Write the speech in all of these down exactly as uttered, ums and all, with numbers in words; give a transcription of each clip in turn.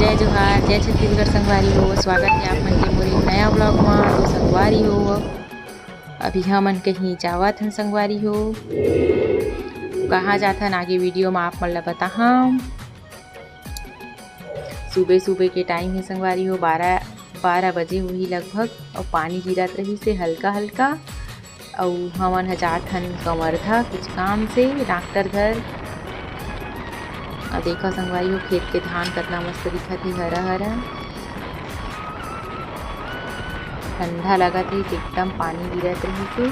जय जोहार, जय छत्तीसगढ़ संगवारी हो। स्वागत हे आप मन के मोर एक नया vlog मा। तो संगवारी हो, अभी हमन कहीं जावत हन संगवारी हो। कहाँ जाथन आगे video मा आप मन ला बताहम। सुबह सुबह के time हे संगवारी हो, बारह, बारह बजे होही लगभग, अउ पानी गिरत रहिस हे हल्का हल्का। अउ हमन ह जात हन कवर्धा कुछ काम से डॉक्टर घर। अउ देखा संगवारी हो, खेत के धान कतना मस्त दिखत हे, हरा हरा। ठंडा लगत हे, एकदम पानी गिरत रहिस हे।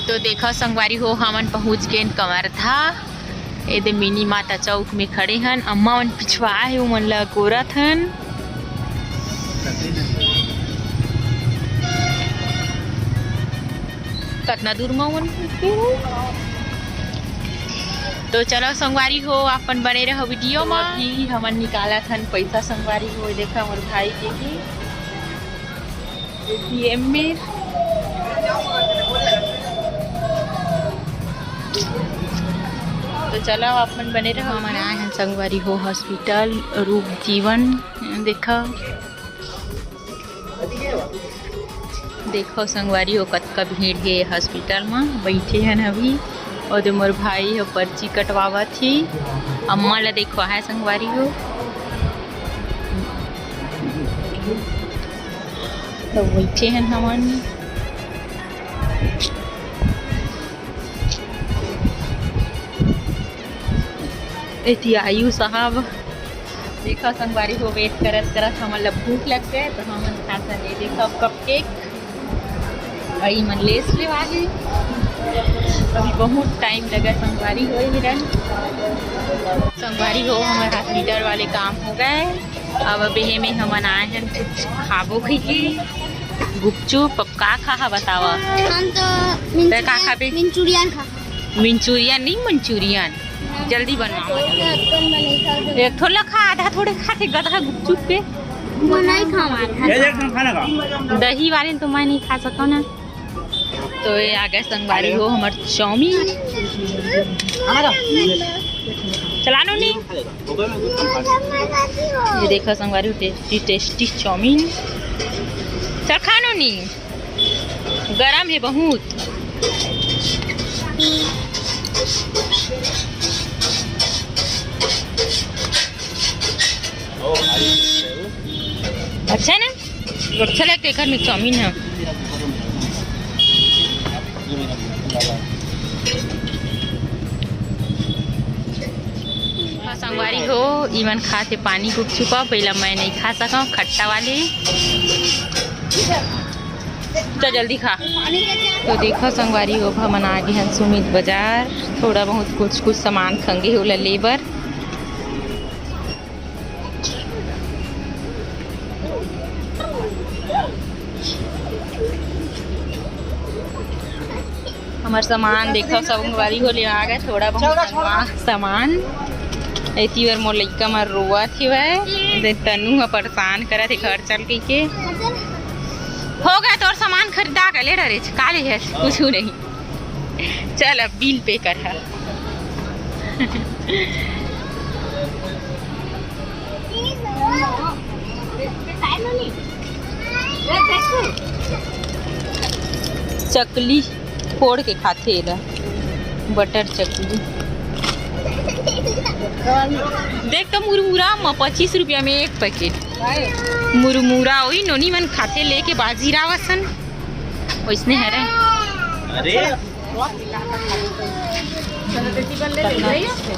तो देखा संगवारी हो, हमन पहुंच गेन कवर्धा। एदे मिनी माता चौक में खड़े हन, अम्मा मन पिछवा हे, उमन ला गोरत हन। कतना दूर मा उमन पहुंच गे हे। तो चलो संगवारी हो, अपन बने रहो video मा। अभी हमन निकालत हन पैसा संगवारी हो, देखा मोर भाई के ही ATM में। तो चलो, अपन बने रहो। हमन आए हन संगवारी हो hospital रूप जीवन, देखा, देखो संगवारी हो, कतका भीड़ हे hospital मा। बैठे हन अभी, अउ दे मोर भाई हो पर्ची कटवावत हे। अम्मा ला देखो है संगवारी हो, तो बैठे हन हमन। एती आयु साहब, देखा संगवारी हो, wait करत करत हमन ला भूख लग गए, तो हमन खाथन ये देखा cupcake। अउ ई मन lace लेवा हे। अभी बहुत time लगा संगवारी हो ही रन। संगवारी हो, हमर hospital वाले काम हो गए। अब अबे में हमन आए हन कुछ खाबो कहिके। गुपचुप, अब का खा हा बतावा? हम तो तै का खाबे? मंचूरियन खा। मंचूरियन नहीं, मंचूरियन। जल्दी बनवा। एक ठो ला खा, आधा थोड़े खाथे गधा गुपचुप के। मैं नहीं खावा आधा। दही वाले तो मैं नहीं खा सकता ना। तो ये आ गए संगवारी हो हमर चाउमीन। चला नोनी। ये देखा संगवारी हो, tasty tasty चाउमीन। चल खा नोनी, गरम हे बहुत। अच्छा ना, अच्छा लगता है घर में चाउमीन है। हाँ, संगवारी हो, इमन खाथे पानी गुपचुपा, पहला मैं नहीं खा सका, खट्टा वाली। तो जल्दी खा। तो देखो संगवारी हो, हमन आ गे हन सुमित बाजार, थोड़ा बहुत कुछ कुछ सामान खंगे हे ओला ले बर। हमर सामान देखो, संगवारी हो ले आ गए थोड़ा बहुत सामान। एती बर मोर लइका मन रोवत हेवय, दे तनु ह परेशान करत हे घर चल कहिके। हो गए तोर सामान खरीदा के ले डरे छ, का ले है? कुछ नहीं। चल अब बिल पे कर हा। चकली फोड़ के खाथे एला, बटर चकली। देख तो मुरमुरा म पच्चीस रुपया में एक पैकेट मुरमुरा, ओही नोनी मन खाथे लेके बाजी रावसन, ओइसने हरे। अरे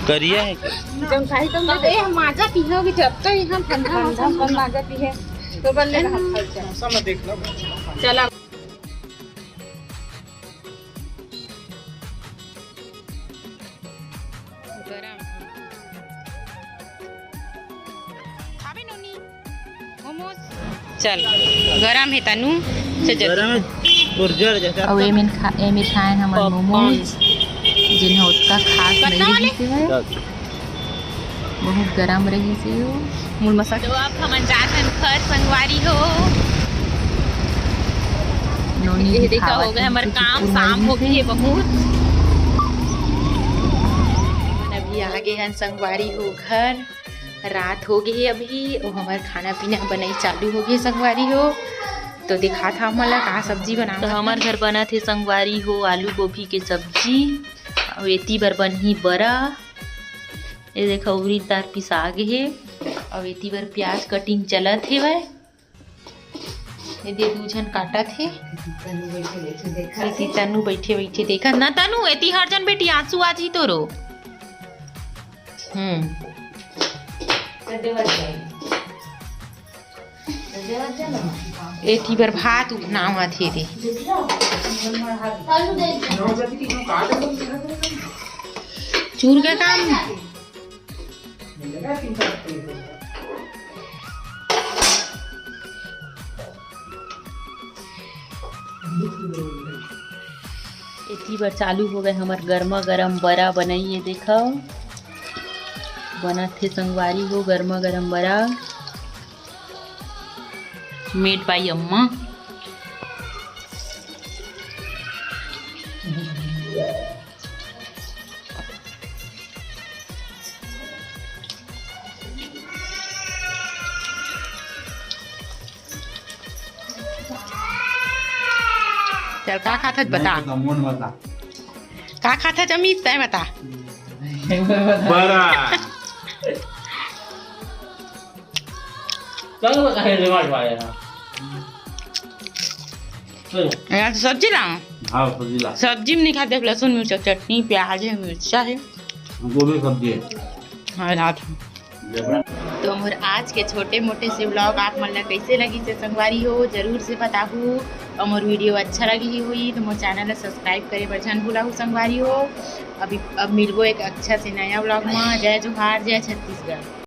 करिया है क्या? जब चाही तब ले दे। हम माजा पीहोगे जब तो यहाँ ठंडा मौसम में माजा पीहे तो बल्ले ना हम खा चला। गरम। खाबे नोनी? मोमोज। चल, गरम हे तनु। चल, चल। गरम हे, और जर जैसे अउ एमेर खा-, एमेर खाएन हमन popcorn। मोमोज, जेन ह ओतका खास कतना नहीं वाले? रहिस हे। दस। बहुत गरम रहिस हे ओ। मूल मसाला। तो अब हमन जात हन घर संगवारी हो। नोनी ये भी देखा खावत हो गए हे, हमर कुछ काम, कुरकुर शाम हो गई है बहुत। अभी आ गए हन संगवारी हो घर। रात हो गे हे अभी, अउ हमर खाना पीना बनई चालू हो गे हे संगवारी हो। तो दिखात हव हमन ला का सब्जी बनावत तो हन। हमर घर बनत हे संगवारी हो आलू गोभी के सब्जी, अउ एती बर बनही बरा। ये देखो उरीद दार पिसा गे हे, अउ एती बर प्याज cutting चलत हेवय। ये दे दू झन काटत हे। तनु बैठे बैठे देखत एती हे। तनु बैठे बैठे देखत ना, तनु एती हट जा न बेटी, आंसू आ जही तोरो। हम्म। एती बर भात उफनावत हे दे। चूर के काम। एती बर चालू हो गे हमर गरमा गरम बरा बनई, ये देखव बनत हे संगवारी हो गरमा गरम बरा। Made by अम्मा। चल, का खात हस, बता। नहीं, तो मोन बता। का खात हस, अमित, तैं बता। बरा। चल, बता, हे, दिमाग वाले ना। चल। यार, सब्जी ला। हाँ, सब्जी ला। सब्जी में नहीं खाते, लहसुन, मिर्चा, चटनी, प्याज है, मिर्चा है। गोभी सब्जी है। हाँ, रात में। तो मोर आज के छोटे मोटे से vlog आप मन ला कैसे लगिस हे संगवारी हो, जरूर से बताहू। और मोर video अच्छा लगी ही हुई तो मोर channel ला subscribe करे बर झन भुलाहू संगवारी हो। अभी अब मिलबो एक अच्छा से नया vlog में। जय जोहार, जय छत्तीसगढ़।